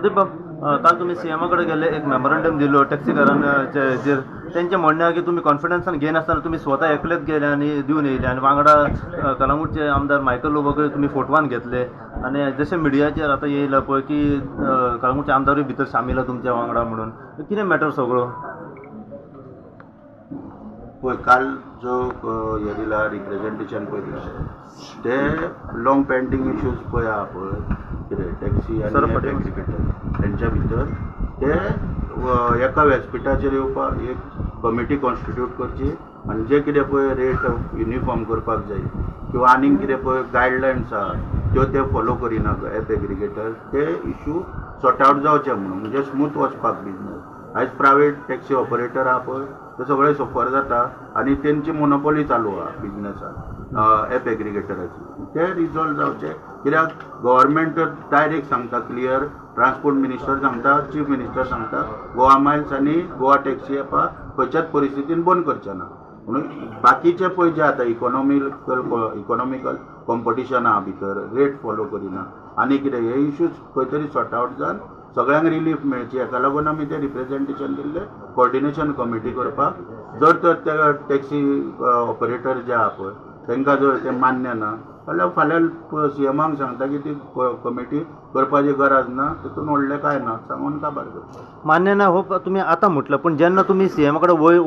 सुदीप बाब, काल तुमी सीएमा कडेन गेल्ले, एक मेमोरंडम दिलो टॅक्सीकारांचेर. तेंचें म्हणणें आहा की तुमी कॉन्फिडन्सान घेयनासतना तुमी स्वता एकलेच गेले आनी दिवन येयले आनी वांगडा कलंगूटचे आमदार मायकल लोबोकय तुमी फोटवान घेतले. आनी जशें मिडियाचेर आतां येयला पळय की कलंगूटचे आमदारूय भितर सामील आहा तुमच्या वांगडा म्हणून, कितें मॅटर सगळो? पळय, काल जो हे दिला, रिप्रेझेंटेशन पळय दिला, ते लॉंग पेंडींग इश्यूज पळय आहा पळय, कितें टॅक्सी सर, आनी फाटीं एग्रिगेटर तेंच्या भितर ते एका व्यासपिठाचेर येवपाक एक कमिटी कॉन्स्टिट्यूट करची आनी जे कितें पळय रेट युनिफॉर्म करपाक जाय किंवा आनीक कितें पळय गायडलायन्स आहा, त्यो ते फॉलो करिना एप एग्रिगेटर, ते इशू सॉर्ट आवट जावचे म्हणून, म्हणजे स्मूथ वचपाक बिजनस. आयज प्रायवेट टॅक्सी ऑपरेटर आहा पळय, ते सगळे सफर जाता आनी तेंची मोनोपोली चालू आहा बिजनसान एप एग्रिगेटराची. ते रिजॉल्व जावचे, कित्याक गव्हर्मेंट डायरेक्ट सांगता क्लियर, ट्रान्सपोर्ट मिनिस्टर सांगता, चीफ मिनिस्टर सांगता, गोवा मायल्स आनी गोवा टॅक्सी एपां खंयच्याच परिस्थितीन बंद करचे ना म्हणून. बाकीचे पळय जे आतां इकॉनॉमिकल कॉम्पिटिशन आहा भितर, रेट फॉलो करिना आनी कितें, हे इश्यूज खंय तरी सॉर्ट आवट जावन सगळ्यांक रिलीफ मेळची, हेका लागून आमी ते रिप्रेझेंटेशन दिल्लें कॉर्डिनेशन कमिटी करपाक. जर तर ते टॅक्सी ऑपरेटर जे आहा पळय, तांकां जर तें मान्य ना जाल्यार फाल्यां सीएमाक सांगता की ती कमिटी करपाची गरज ना, तितून व्हडलें कांय ना, सांगून काबार करता. मान्य ना हो तुमी आतां म्हटलं, पूण जेन्ना तुमी सीएमा कडेन वय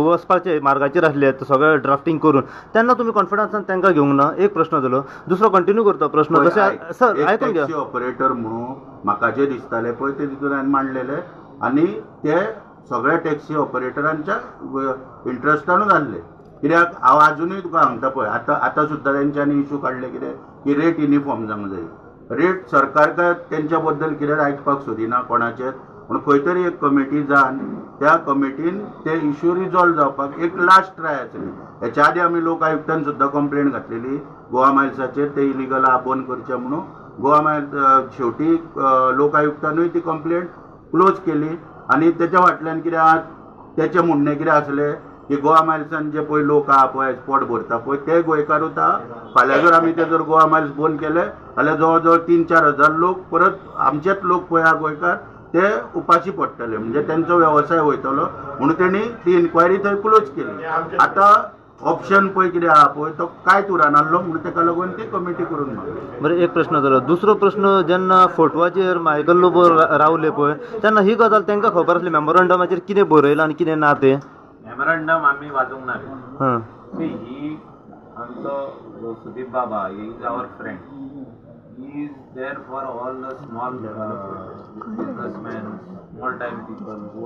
वचपाचे मार्गाचेर आसले सगळें ड्राफ्टींग करून, तेन्ना तुमी कॉन्फिडन्सान तांकां घेवंक ना? एक प्रश्न जालो. दुसरो कंटिन्यू करता प्रश्न. जशें सर, एक आयकून घ्या. टॅक्सी ऑपरेटर म्हणून म्हाका जे दिसताले पळय, ते तितून हांवें मांडलेले आनी ते सगळ्या टॅक्सी ऑपरेटरांच्या इंट्रस्टानूच आसले. कित्याक हांव आजुनूय तुका सांगता पळय, आतां आतां सुद्दां तेंच्यांनी इशू काडले कितें की रेट युनिफॉर्म जावंक जाय. रेट सरकार काय तेंच्या बद्दल कितें आयकपाक सोदिना कोणाचेर, पूण खंय तरी एक कमिटी जावन त्या कमिटीन ते इशू रिजॉल्व जावपाक एक लास्ट ट्राय आसली. हेच्या आदी आमी लोक आयुक्तान सुद्दां कंप्लेन घातलेली गोवा मायल्साचेर, ते इलिगल आहा, बंद करचें म्हणून. गोवा मायल्स शेवटी लोक आयुक्तानूय ती कंप्लेन क्लोज केली. आनी तेच्या फाटल्यान कितें आहा, तेचें म्हणणें कितें आसलें की गोवा मायल्सान जे पळय लोक आहा पळय, स्पॉट भरता पळय, ते गोंयकारूच आहा. फाल्यां जर आमी ते जर गोवा मायल्स बंद केले जाल्यार जवळ जवळ 3-4 हजार लोक परत आमचेच लोक पळय आहा गोंयकार, ते उपाशी पडटले, म्हणजे तेंचो वेवसाय वयतलो म्हणून तेणी ती इन्क्वायरी थंय क्लोज केली. आतां ऑप्शन पळय कितें आहा पळय, तो कांयच उरनासलो म्हणून तेका लागून ती कमिटी करून मागली. बरें, एक प्रश्न जालो. दुसरो प्रश्न, जेन्ना फोटवाचेर मायकल लोबो रावले पळय, तेन्ना ही गजाल तांकां खबर आसली, मेमोरंडमाचेर कितें बरयलां आनी कितें ना तें? मेमोरंडम आमी वाचूंक ना रे. See, he आमचो जो सुदीप बाबा, he is our friend. He is there for all the small businessman, small time people who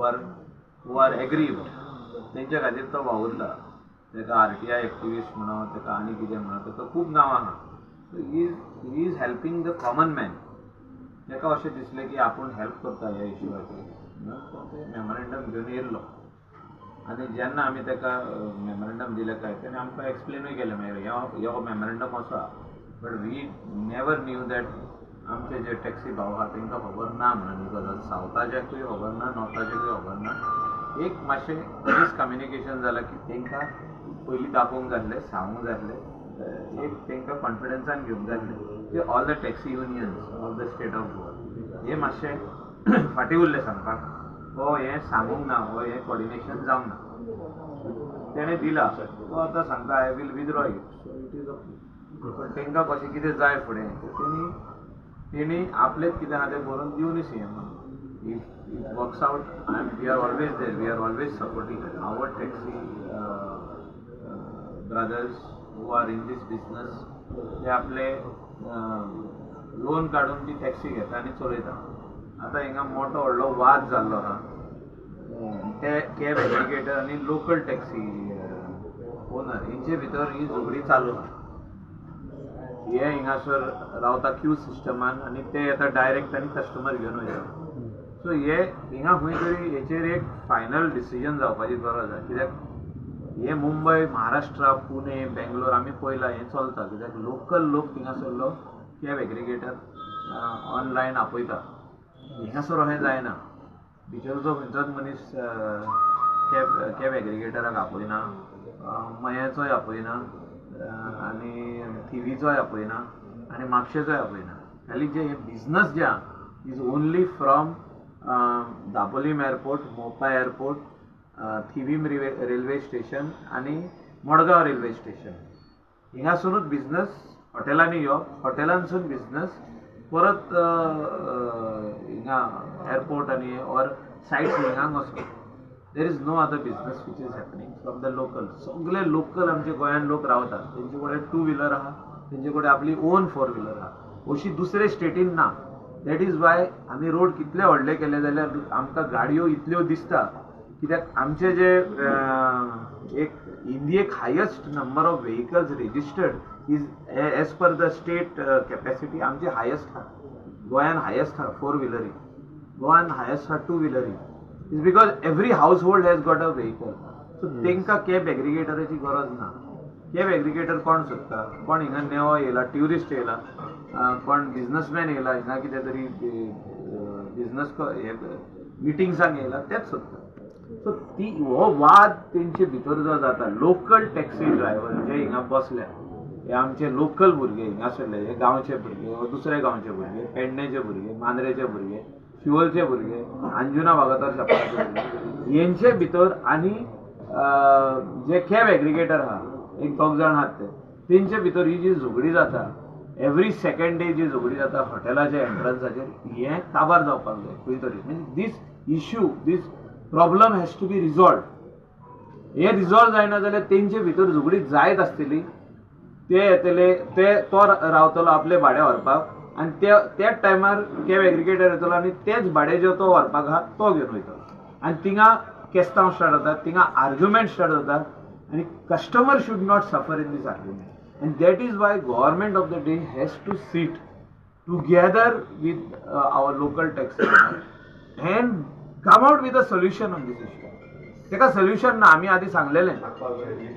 are aggrieved. तेंच्या खातीर तो वावुरला. तेका आरटीआय एक्टिविस्ट म्हणो, तेका आनी कितें म्हणो, तेका खूब नांवां आहा. So he is helping the common man. तेका अशें दिसलें की आपूण हेल्प करता ह्या इश्यूवाचेर म्हणून तो ते मेमोरेंडम घेवन येयल्लो. आनी जेन्ना आमी ताका मेमोरंडम दिलें काय, तेणें आमकां एक्सप्लेनूय केलें मागीर, हो हो मेमोरंडम असो आहा. But we never knew that आमचे जे टॅक्सी भाव आहा, तांकां खबर ना म्हणून ही गजाल. सावथाच्याकूय खबर ना, नॉर्थाच्याकूय खबर ना. एक मातशें मिसकम्युनिकेशन जालां की तांकां पयलीं दाखोवंक जाय आसलें, सांगूंक जाय आसलें, एक तांकां कॉन्फिडन्सान घेवंक जाय आसलें की all the taxi unions of the state of Goa हे मातशें फाटीं उरलें सांगपाक हो हें सांगूंक ना, हो हें कॉर्डिनेशन जावंक ना. तेणें दिला, तो आतां सांगता, "I will withdraw it." So it is okay. पण तांकां कशें कितें जाय फुडें, तर तेणी आपलेच कितें आहा तें बरोवन दिवनी सीएमाक. If it works out, I am we are always there. We are always supporting our taxi brothers who are in this business. ते आपले लोन काडून ती टॅक्सी घेता आनी चलयता. आतां हिंगा मोठो व्हडलो वाद जाल्लो आहा ते कॅब एग्रिगेटर आनी लोकल टॅक्सी ओनर हेंचे भितर ही झगडी चालू आहा. हे हिंगासर रावता क्यू सिस्टमान आनी ते येता डायरेक्ट आनी कस्टमर घेवन वयता. सो हे हिंगा खंय तरी हेचेर एक फायनल डिसिजन जावपाची गरज आहा, कित्याक हे मुंबय, महाराष्ट्रा, पुणे, बेंगलोर आमी पळयलां हें चलता, कित्याक लोकल लोक थिंगासरलो कॅब एग्रिगेटर ऑनलायन आपयता. हिंगासर अशें जायना. भितरचो खंयचोच मनीस कॅब एग्रिगेटराक आपयना, मयाचोय आपयना आनी थिवीचोय आपयना आनी म्हापशेचोय आपयना. खाली जे हे बिजनस जे आहा, is only from Dabolim airport, Mopa airport, Thivim railway station आनी मडगांव रेल्वे स्टेशन. हिंगासुनूच बिजनस हॉटेलांनी येवप, हॉटेलांसून बिजनस परत हिंगा एअरपोर्ट आनी ऑर सायट सिंगांक वचप. There is no other business which is happening from the local. सगळे लोकल आमचे गोंयान लोक रावतात, तेंचे कडेन टू व्हिलर आहा, तेंचे कडेन आपली ओन फोर व्हिलर आहा, अशी दुसरे स्टेटीन ना. That is why आमी रोड कितले व्हडले केले जाल्यार आमकां गाडयो इतल्यो दिसता, कित्याक आमचे जे एक इंडियेक highest number of vehicles registered is as per the state capacity आमचे हायस्ट आहा. गोंयान हायस्ट आहा फोर व्हिलरी, गोवान हायस्ट आहा two व्हिलरी, is because every household has got a vehicle. So तांकां कॅब एग्रिगेटराची गरज ना. कॅब एग्रिगेटर कोण सोदता? कोण हिंगा नेवो येयला, ट्युरिस्ट येयला, कोण बिजनसमॅन येयला, हिंगा कितें तरी बिजनस हे मिटिंग्सांक येयला, तेच सोदता. सो ती हो वाद तेंचे भितर जो जाता, लोकल टॅक्सी ड्रायव्हर जे हिंगा बसल्या, हे आमचे लोकल भुरगे हिंगासरले, हे गांवचे भुरगे वा दुसऱ्या गांवचे भुरगे, पेडणेचे भुरगे, मांद्रेचे भुरगे, शिवोलचे भुरगे, अंजुना वागातोर शापराचे भुरगे, हेंचे भितर आनी जे कॅब एग्रिगेटर आहा एक दोग जाण आहात ते, तेंचे भितर ही जी झगडी जाता, एवरी सेकंड डे जी झगडी जाता हॉटेलाच्या एंट्रन्साचेर, हें काबार जावपाक जाय खंय तरी. म्हणजे this issue, this problem has to be resolved. हें रिजॉल्व जायना जाल्यार तेंचे भितर झगडी जायत आसतली. ते येतले, ते तो रावतलो आपले भाडें व्हरपाक आनी ते त्याच टायमार कॅब एग्रिगेटर येतलो आनी तेच भाडें जे तो व्हरपाक आहा तो घेवन वयतलो आनी थिंगा केस्तांव स्टार्ट जाता, थिंगा आर्ग्युमेंट स्टार्ट जाता आनी customer should not suffer in this argument. And that is why government of the day has to sit together with our local taxi and come out with a solution on this issue. तेका solution ना. आमी आदी सांगलेलें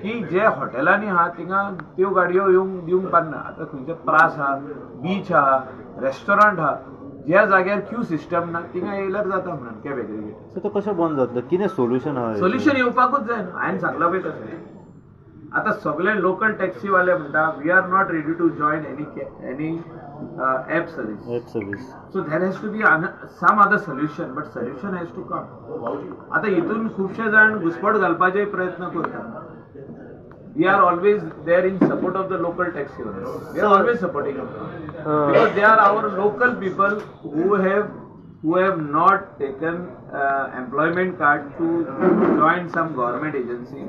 की जे हॉटेलांनी आहा थिंगा त्यो गाडयो येवंक दिवंक पारना. आतां खंयचे प्रास आहा, बीच आहा, रेस्टॉरंट आहा, ज्या जाग्यार क्यू सिस्टम ना थिंगा येयल्यार जाता म्हणून कॅब एग्रिगेटर. सो तो कशें बंद जातलें? कितें सोल्युशन आहा? सोल्युशन येवपाकूच जाय न्हू. हांवें सांगलां पळय तशें. आतां सगळे लोकल टॅक्सीवाले म्हणटा we are not ready to join any app service. App service. So there has to be some other solution, but solution has to come. आतां हितून खुबशे जाण घुसपट घालपाचे प्रयत्न करतात. We are always there in support of the local taxi owners. We are always supporting because they are our local people who have not taken employment card to join some government agency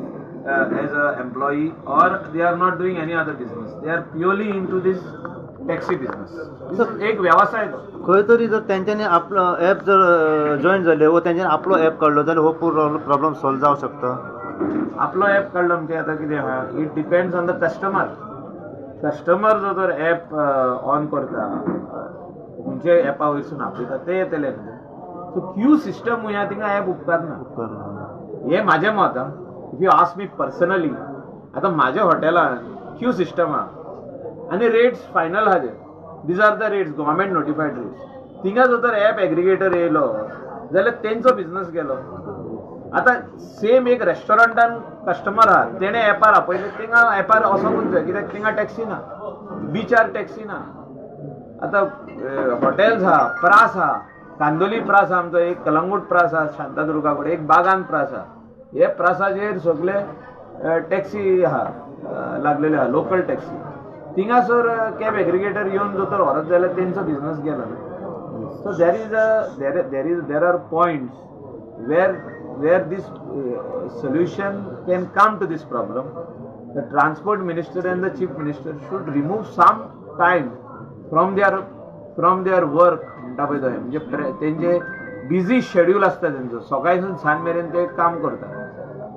as a employee, or they are not doing any other business. They are purely into this taxi business. This is एक व्यवसाय तो. खंय तरी जर तेंच्यांनी आपलो app जर join जाले वो तेंच्यांनी आपलो एप काडलो जाल्यार हो प्रॉब्लम सॉल्व जावंक शकता. आपलो ॲप काडलो म्हणजे आतां कितें आहा, it depends on the customer. Customer जो तर ॲप ऑन करता, खंयचे एपा वयरसून आपयता ते येतले न्हू. सो क्यू सिस्टम आहा थिंगा ॲप उपकारना, हें म्हाजें मत. आं, if you ask me personally, आतां म्हाज्या हॉटेलान क्यू सिस्टम आहा आनी रेट्स फायनल आहा ते. These are the rates, government notified rates. थिंगा जर तर ॲप एग्रिगेटर येयलो जाल्यार तेंचो बिजनस गेलो. आतां सेम एक रेस्टॉरंटान कस्टमर आहा, तेणें एपार आपयलें, थिंगा एपार वचोंकूच जाय कित्याक थिंगा टॅक्सी ना, बिचार टॅक्सी ना. आतां हॉटेल्स आहा, प्रास आहा, कांदोली प्रास आहा आमचो एक, कलंगूट प्रास आहा शांतादुर्गा कडेन, एक बागान प्रास आहा. हे प्रासाचेर सगळे टॅक्सी आहा लागलेले आहा, लोकल टॅक्सी. थिंगासर कॅब एग्रिगेटर येवन जर तर व्हरत जाल्यार तेंचो बिजनस गेलो न्हू. So there is a there there is there are points where this solution can come to this problem. The transport minister and the chief minister should remove some time from their work म्हणटा पळय तशें, म्हणजे तेंचे busy schedule आसता तेंचो, सकाळीसून सांज मेरेन ते काम करता,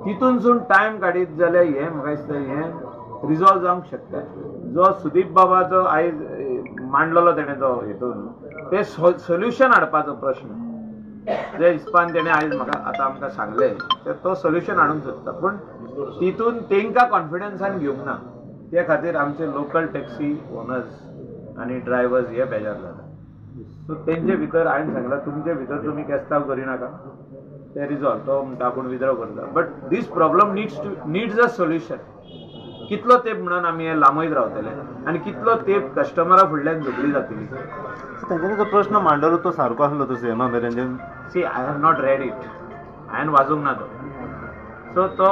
तितूनसून टायम काडीत जाल्यार हें म्हाका दिसता हें रिजॉल्व जावंक शकता. जो सुदीप बाबाचो आयज मांडलेलो तेणें तो हेतून ते सोल्युशन हाडपाचो प्रश्न जे हिसपान तेणें आयज म्हाका आतां आमकां सांगलें, ते तो सोल्युशन हाडूंक सोदता, पूण तितून तेंकां कॉन्फिडन्सान घेवंक ना. ते खातीर आमचे लोकल टॅक्सी ओनर्स आनी ड्रायव्हर्स हे बेजार जाता. सो तेंचे भितर हांवें सांगलां, तुमचे भितर तुमी केस्तांव करिनाका, ते रिजॉल्व. तो म्हणटा आपूण विद्रो करता, but this problem needs a solution. कितलो तेंप म्हणून आमी हे लांबयत रावतले आनी कितलो तेंप कस्टमरा फुडल्यान झगडी जातली. तेंच्यांनी जो प्रश्न मांडलो तो सारको आसलो तो सीएमा मेरेन. See, I have not read it, हांवें वाजूंक ना तो. सो तो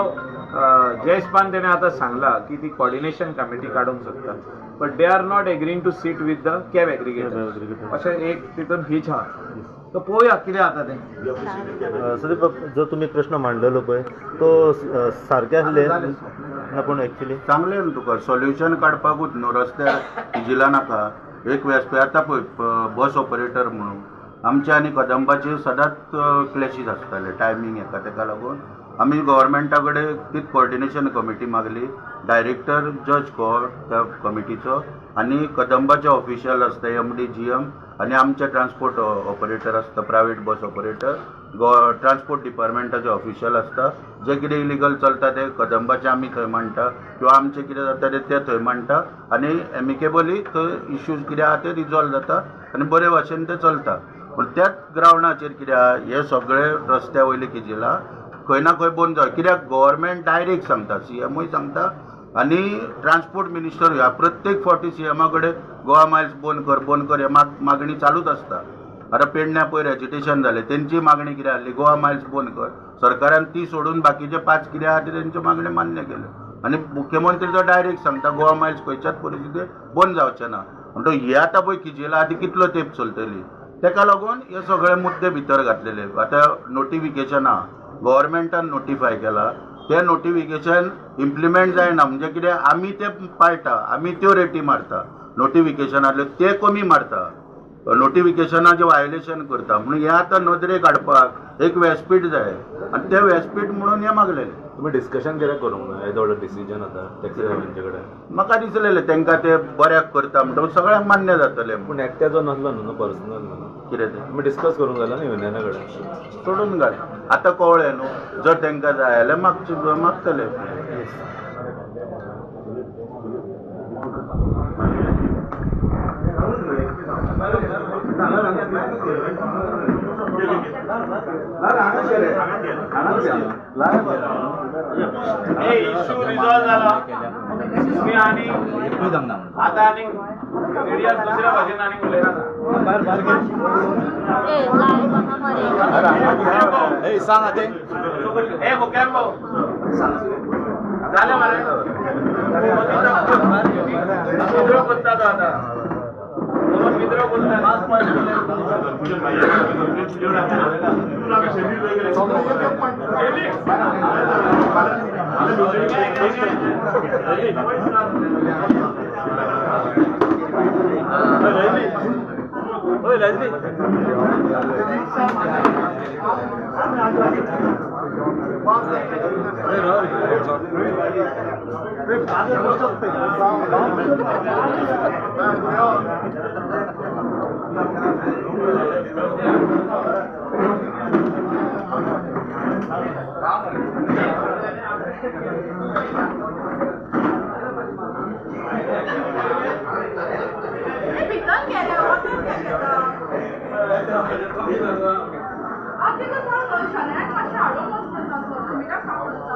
जयस्पान तेणें आतां सांगला की ती कॉर्डिनेशन कमिटी काडूंक सोदता, but they are not agreeing to sit with the cab aggregator, अशें एक तितून हीच आहा. सो पळोवया कितें जाता तें. सुदीप, जो तुमी प्रश्न मांडलेलो पळय तो सारके आसले ना, पूण एक्चुली सांगलें न्हू तुका सोल्युशन काडपाकूच न्हू. रस्त्यार किजिलां नाका. एक व्यासपीठ आतां पळय बस ऑपरेटर म्हणून आमचे आनी कदंबाचे सदांच क्लॅशीस आसताले टायमींग हेका तेका लागून आमी गव्हर्मेंटा कडेन तीच कॉर्डिनेशन कमिटी मागली. डायरेक्टर जज कोर्ट त्या कमिटीचो आनी कदंबाचे ऑफिशियल आसता एम डी जी एम आनी आमचे ट्रान्सपोर्ट ऑपरेटर आसता, प्रायवेट बस ऑपरेटर, ट्रान्सपोर्ट डिपार्टमेंटाचे ऑफिशियल आसता. जे कितें इलिगल चलता ते कदंबाचे आमी थंय मांडटा किंवा आमचें कितें जाता ते ते थंय मांडटा आनी एमिकेबली थंय इश्यूज कितें आहा ते रिजॉल्व जाता आनी बरे भाशेन ते चलता. पूण त्याच ग्रावंडाचेर कितें आहा, हे सगळे रस्त्या वयले किजिलां खंय ना खंय बंद जावं. कित्याक गव्हर्मेंट डायरेक्ट सांगता, सीएमूय सांगता आनी ट्रान्सपोर्ट मिनिस्टर ह्या प्रत्येक फावटी सीएमा कडेन गोवा मायल्स बंद कर, बंद कर हे मागणी चालूच आसता. आतां पेडण्या पयर एजिटेशन जालें, तेंची मागणी कितें आसली, गोवा मायल्स बंद कर. सरकारान ती सोडून बाकीचे 5 कितें आहा ते तेंच्यो मागण्यो मान्य केल्यो आनी मुख्यमंत्री तो डायरेक्ट सांगता गोवा मायल्स खंयच्याच परिस्थितीत बंद जावचें ना. म्हणटकीर हे आतां पळय किजिलां आतां कितलो तेंप चलतली, तेका लागून हे सगळे मुद्दे भितर घातलेले. आतां नोटिफिकेशन आहा, गव्हर्मेंटान नोटिफाय केला, ते नोटिफिकेशन इम्प्लिमेंट जायना. म्हणजे कितें आमी ते पाळटा, आमी त्यो रेटी मारता, नोटिफिकेशन आसले ते कमी मारता, नोटिफिकेशनाचें वायोलेशन करता. म्हणून हें आतां नदरेक हाडपाक एक व्यासपीठ जाय आनी तें व्यासपीठ म्हणून हें मागलेलें. तुमी डिस्कशन कित्याक करूंक ना येदो व्हडलो डिसिजन आतां टॅक्सी ड्रायव्हरांचे कडेन? म्हाका दिसलेलें तांकां तें बऱ्याक करता म्हणटकूच सगळ्यांक मान्य जातलें. पूण एकट्याचो नासलो न्हू, पर्सनल न्हू. कितें तें तुमी डिस्कस करूंक जाता न्हू युनियना कडेन. सोडून घाल. आतां कळ्ळें न्हू, जर तांकां जाय जाल्यार मागचे मागतले. इशू रिजॉल्व जाला तुमी आनी आतां आनी मिडिया दुसऱ्या भाशेन आनी उलयनाका. ए मुकेश भाऊ, जालें मरे, विद्रो करता तो आतां, विद्रो करता. भितर गेले वचून गेले आतां तेका सांग शनाक मातशें हाडूंक वच म्हणटा सुमिताक सांगता.